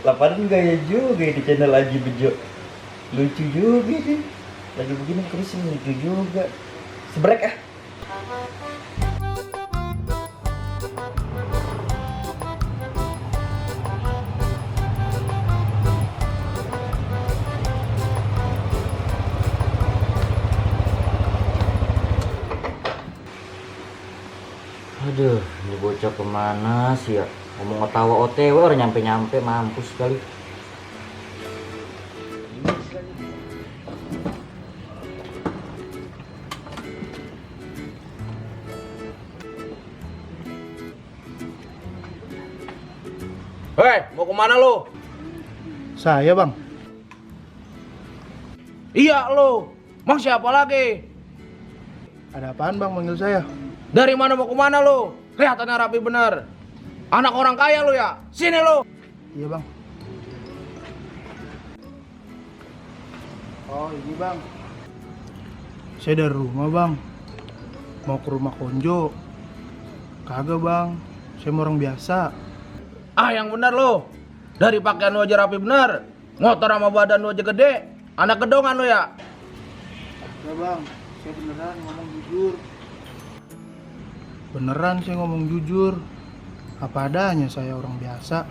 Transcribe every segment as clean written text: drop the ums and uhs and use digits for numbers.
Laparan gaya juga di channel Aji Bejo. Lucu juga sih. Lagi begini Chris lucu juga. Sebrek ah. Aduh, ini bocah kemana sih ya? Ngomong ngetawa OTW orang nyampe-nyampe, mampus sekali. Hei, mau kemana lo? Saya bang. Iya lo. Mang siapa lagi? Ada apaan bang manggil saya? Dari mana mau kemana lo? Kelihatannya rapi bener. Anak orang kaya lo ya? Sini lo. Iya bang. Oh ini bang. Saya dari rumah bang. Mau ke rumah konjo. Kagak bang. Saya mau orang biasa. Ah yang bener lo. Dari pakaian lo aja rapi bener. Motor sama badan lo aja gede. Anak gedongan lo ya? Ya bang. Saya beneran ngomong jujur. Beneran saya ngomong jujur. Apa adanya saya orang biasa.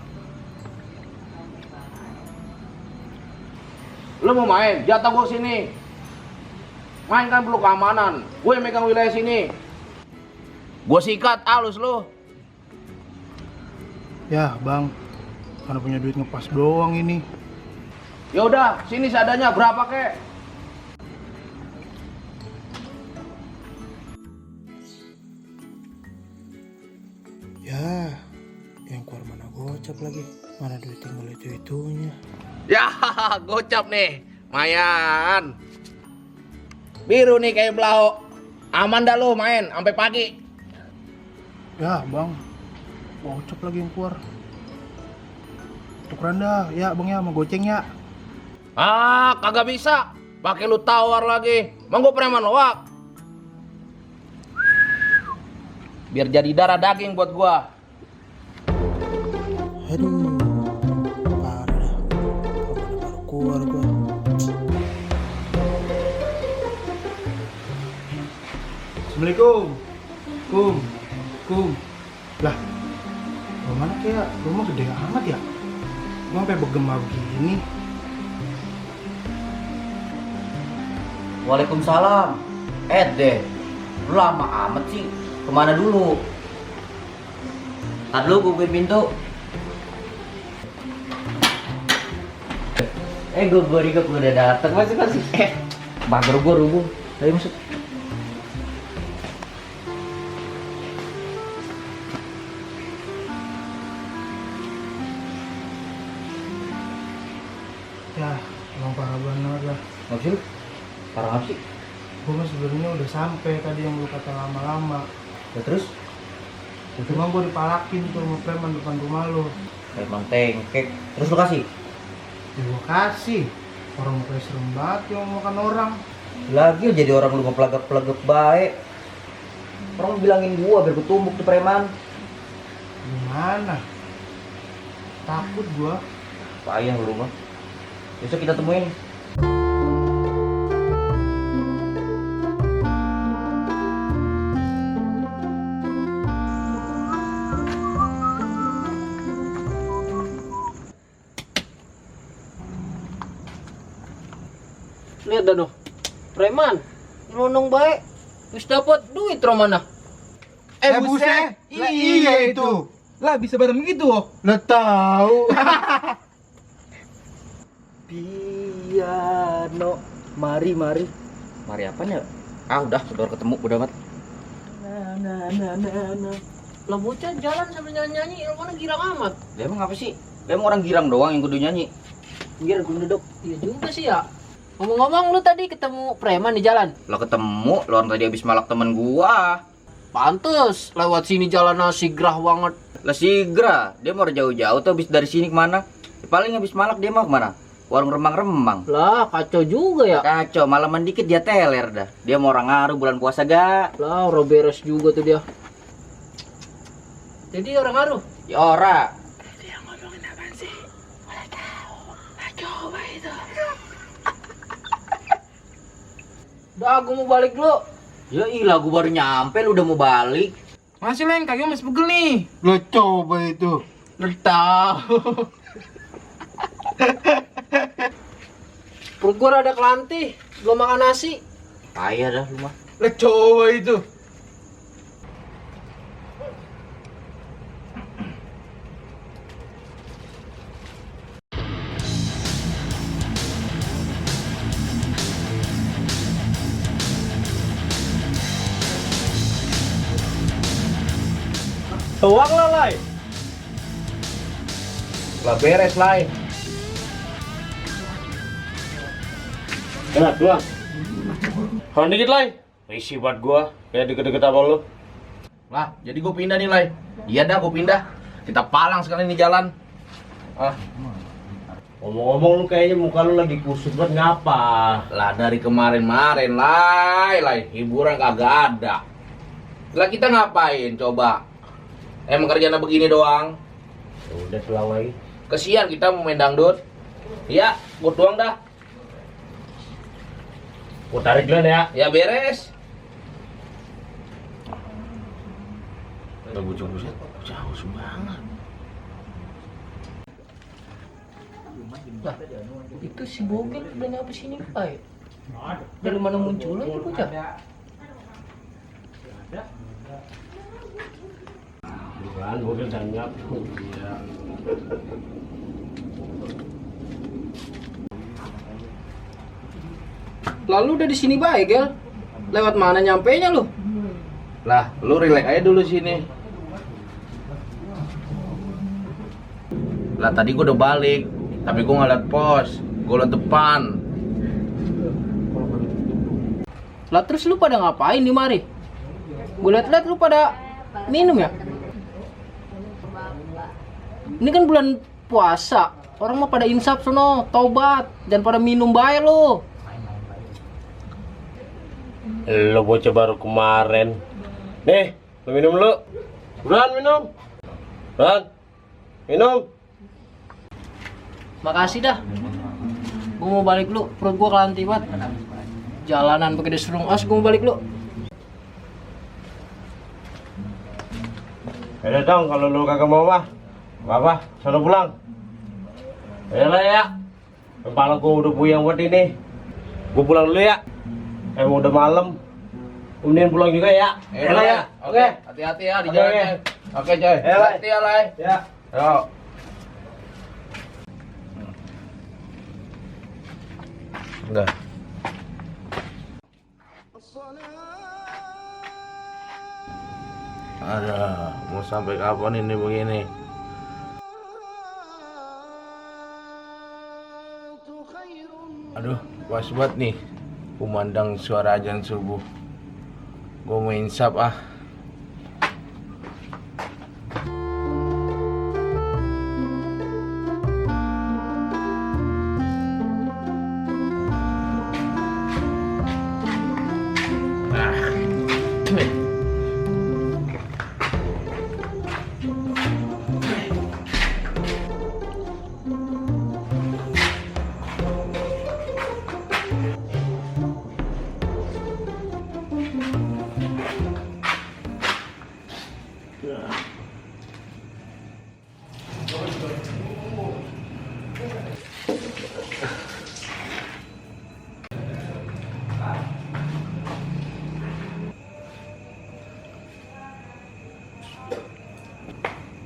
Lo mau main? Jatah gue sini. Main kan perlu keamanan. Gue yang megang wilayah sini. Gue sikat halus lo. Ya bang. Karena punya duit ngepas doang ini. Ya udah, sini seadanya berapa kek? Ya, yang keluar mana gocap lagi. Mana duit tinggal itu-itunya. Ya, gocap nih. Mayan. Biru nih kayak belaho. Aman dah lo main sampai pagi. Ya bang, gocap lagi yang keluar. Tukeran dah, ya bang ya, sama goceng ya. Ah, kagak bisa. Pakai lu tawar lagi. Mau gue preman loak. Biar jadi darah daging buat gua. Aduh, parah dah. Baru keluar gua. Assalamualaikum. Kum. Lah, rumah kayak rumah gede amat ya. Gua sampai bergema begini. Waalaikumsalam. Deh. Lu lama amat sih. Kemana dulu? Ntar dulu gue bukain pintu. Gue udah dateng. Masuk. Bager gue rubuh. Ayo masuk. Ya, emang parah banget lah. Ngapa sih lu? Parah ngapa sih? Gua mah sebenarnya udah sampai tadi yang lu kata lama-lama. Ya terus? Cuma gua dipalakin tuh sama preman depan rumah lu. Emang tengkek. Terus lu kasih? Ya gua kasih. Orang mukanya serem banget yang makan orang. Lagi jadi orang lu ngeplagak-plagak baik. Orang bilangin gua biar gua tumbuk tuh preman. Gimana? Takut gua. Payah lu mah. Besok kita temuin. Lihat dah noh, preman, nonong baik, terus dapat duit romana. Buset. Lah iya itu. Lah bisa bareng gitu oh. Lah tahu. Piano. Mari. Mari apanya? Ah udah ketemu udah amat. Lah bocah jalan sambil nyanyi, mana girang amat. Lah emang apa sih? Lah emang orang girang doang yang kudu nyanyi. Biar gue duduk. Iya juga sih ya. Ngomong-ngomong lu tadi ketemu preman di jalan. Lah ketemu, lu orang tadi habis malak temen gua. Pantes lewat sini jalan nasi gerah banget. Lah sigra, dia mau jauh-jauh tuh habis dari sini kemana? Ya, paling habis malak dia mau kemana? Warung remang-remang. Lah kacau juga ya. Kacau, malaman dikit dia teler dah. Dia mau orang ngaruh bulan puasa gak? Lah orang beres juga tuh dia. Jadi orang ngaruh. Ya ora. Dia ngomongin apa Udah, gue mau balik dulu. Ya ilah, gue baru nyampe, lu udah mau balik. Masih Leng, kaki masih pegel nih. Lo coba itu. Lu tahu. Perut gue rada kelantih, belum makan nasi. Payah dah lu mah. Lo coba itu. Tuang lah, Lai. Lah beres, Lai. Enak doang. Kalau dikit Lai. Risih buat gua. Kayak deket-deket apa lu? Lah, jadi gue pindah nih, Lai. Iya dah, gue pindah. Kita palang sekali nih jalan. Ah, Ngomong-ngomong lu kayaknya muka lu lagi kusut banget ngapa? lah dari kemarin-marin, Lai. Hiburan kagak ada. Lah kita ngapain coba? Emang kerjanya begini doang? Ya udah pulang lagi. Kesian kita mau main dangdut. Iya, gue doang dah. Gua tarik dulu ya. Ya beres. Udah bujuk-bujuk. Jauh banget. Lah, itu si Bogel udah nyampe sini, Pak. Dari mana munculnya itu bocah? Bukan, gua udah nyap. Iya. Lalu udah di sini baik, Gel. Lewat mana nyampenya lu? Lah, lu relax aja dulu sini. Lah tadi gua udah balik, tapi gua nggak liat pos. Gua liat depan. Lah terus lu pada ngapain di mari? Gue liat-liat lu pada minum ya? Ini kan bulan puasa. Orang mah pada insaf sono, taubat, dan pada minum bae lu. Lu bocah baru kemarin. Nih, lu minum lu. Buruan minum. Buruan. Minum. Makasih dah. Gue mau balik lu, perut gue kelanti banget. Jalanan pakai diserung as, gue mau balik lu. Ya dong, kalau lu kagak mau mah, apa? Suruh pulang. Ayolah ya. Kepala gua udah puyeng buat ini. Gua pulang dulu ya. Emang udah malam. Kemudian pulang juga ya. Ayolah ya. Oke, hati-hati ya di jalan. Oke. Coy. Oke, coy. Ya, Lai. Hati ya, Lai. Ya. Yo. Udah. Ada, mau sampai kapan ini begini? Aduh, pas banget nih. Kumandang suara azan subuh. Gue mau insap ah.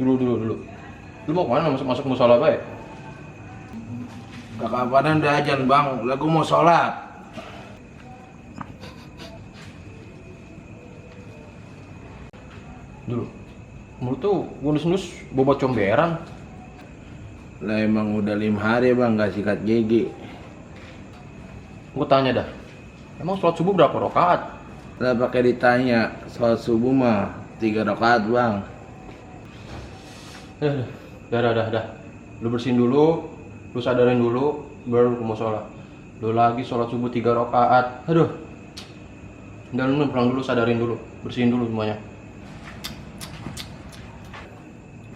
Dulu. Lu mau kemana? Masuk musola baik? Gak kapanan udah ajan bang, lah gua mau sholat. Dulu, menurut tuh ngus-ngus bobat comberan. Lah emang udah 5 hari bang gak sikat gigi. Gue tanya dah, emang sholat subuh berapa rakaat? Lah pakai ditanya, sholat subuh mah 3 rakaat bang. Dah. Lu bersihin dulu, lu sadarin dulu, baru lu mau sholat. Lu lagi sholat subuh 3 rakaat. Aduh. Udah lu pulang dulu, sadarin dulu, bersihin dulu semuanya.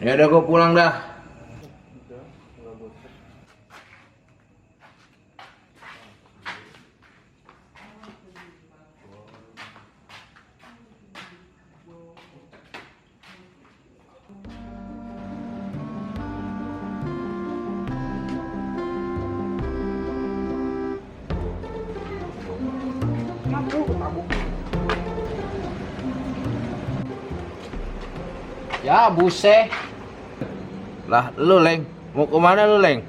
Ya udah gua pulang dah. Ya, buset. Lah, lu Leng, mau kemana lu Leng?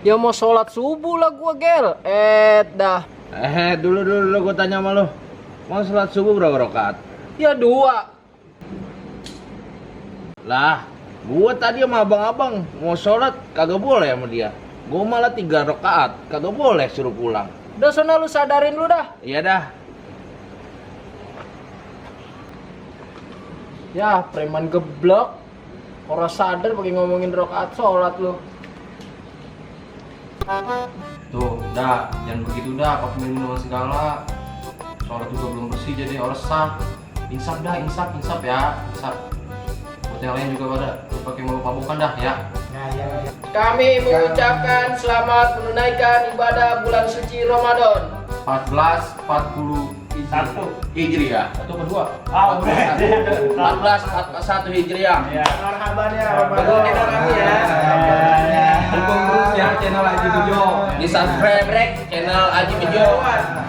Ya mau sholat subuh lah gua, Gel. Dah. Dulu gua tanya sama lu. Mau sholat subuh berapa rakaat? Ya 2. Lah, gua tadi sama abang-abang mau sholat kagak boleh sama dia. Gua malah 3 rakaat, kagak boleh suruh pulang. Udah sana lu sadarin lu dah. Iya dah. Ya, preman geblok. Orang sadar pakai ngomongin rakaat sholat lu. Tuh, dah, jangan begitu dah, pakai minuman segala. Sholat juga belum bersih jadi resah. Insaf dah, insaf ya, insaf. Buat yang lain juga pada, lu pakai mabuk-mabukan dah ya. Kami mengucapkan selamat menunaikan ibadah bulan suci Ramadan. 1441 Hijriah. atau kedua? 1441 Hijriah. Marhaban ya, Betul channel kami ya. Dukung terus ya channel Aji Bejo. Di subscribe channel Aji Bejo.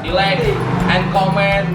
Di like and comment